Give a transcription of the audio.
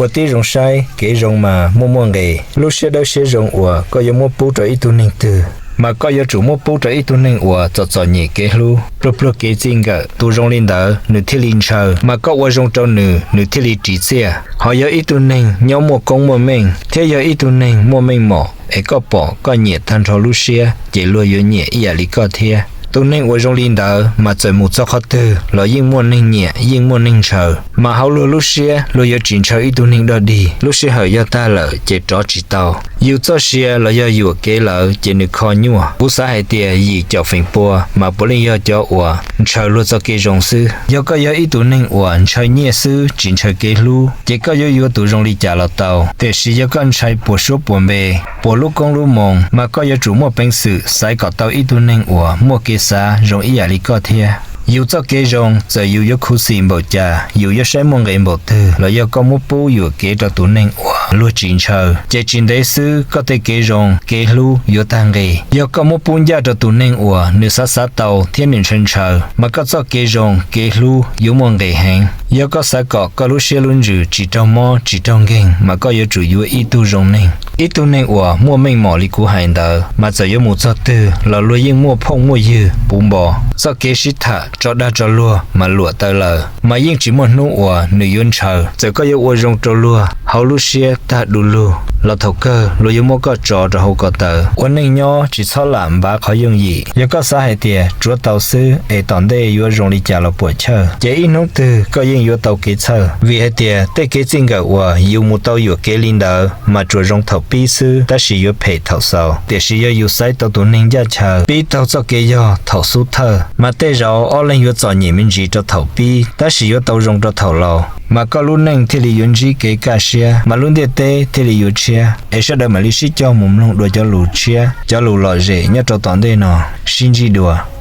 Ua tib zoo saib, kev zoo mas muaj muaj nqis. Lub siab dawb siab zoo uas koj yuav muab pub rau ib tug neeg twg, mas koj yuav tsum muab pub rau ib tug neeg uas txom txom nyem kev hlub, pluag pluag kev txij nkawm. Tus zoo li ntawd nws thiaj li ntshaw, mas koj ua zoo rau nws, nws thiaj li ris txiaj. Ho yog ib tug neeg nyob muaj koob muaj meej thiab yog ib tug neeg muaj meej mom es koj pom koj nyiam tag nrho lub siab, ces luag yuav nyiam ib yam li koj thiab. Tus neeg uas zoo li ntawd mas txawm mus txog qhov twg los yeej muaj neeg nyiam, yeej muaj neeg ntshaw. Mas hauv luag lub siab luag yuav tsis ntshaw ib tug neeg dog dig. Lub sij hawm yog tag lawm ces rov tsis tau. Yus txoj sia los yog yuam kev lawm ces nws kho nyuaj. Kuv xav hais tias yim caum feem pua mas puav leej yog cov uas ntshaw luag txoj kev zoo xwb. Yog koj yog ib tug neeg uas ntshaw nyiaj xwb tsis ntshaw kev hlub, ces koj yuav yuav tus zoo li cas los tau. Tiam sis yog koj ntshai puas suab puas npe, puas lub koob lub moos, mas koj yuav tsum muaj peev xwm xaiv kom tau ib tug neeg uas muaj kev xav zoo ib yam li koj thiab. Yus txoj kev zoo, txawm yus yuav khuv xim npaum cas, yus yuav saib muaj nqis npaum twg, los yog koj muab pub yuam kev rau tus neeg uas luag tsis ntshaw, ces tsis ntev xwb koj tej kev zoo kev hlub yuav tag nqis. Yog koj muab pub ncaj rau tus neeg uas nws xav xav tau thiab nws ntshaw ntshaw, mas koj txoj kev zoo kev hlub yuav muaj nqis heev. Yog koj xav kom koj lub siab lub ntsws tsis raug mob tsis raug nkeeg, mas koj yuav tsum yuav ib tug zoo neeg, ib tug neeg uas muaj meej mom li kuv hais ntawd, mas txawm yuav mus txog twg los luag yeej muaj phooj muaj ywg puv npo. Txoj kev sib tham tso dag tso luag mas luam tawv lawm, mas yeej tsis muaj hnub uas nws yuav ntshaw. Txawm koj yuav ua zoo rau luag hauv lub siab tag du lug, los thaum kawg luag yuav muab koj tso rau hauv ko taw. Ua neej nyob tsis txhob lam npav qhov yooj yim. Yog koj xav hais tias tsuav tau xwb es tom ntej yuav zoo li cas los puam chawj, ces ib hnub twg koj yeej yuav tau kev txhawj. Vim hais tias tej kev txij nkawm uas yus mus tau yuam kev li ntawd mas tsuas zoo thaum pib xwb, tab sis yuav phem thaum xaus. Tiam sis yog yus xaiv tau tus neeg ncaj nchaw, pib taug txoj kev yog thaum xub thawj, mas tej zaum ob leeg yuav txom nyem me ntsis rau thaum pib, tab sis yuav tau zoo rau thaum laus, mas koj lub neej thiaj li yuav ntsib kev kaj siab, mas lub ntiaj teb thiaj li yuav tshiab. Es sawv daws mam li sib cog mus mloog dua cov lus tshiab, cov lus lom zem nyob rau tom ntej no. Sib ntsib dua.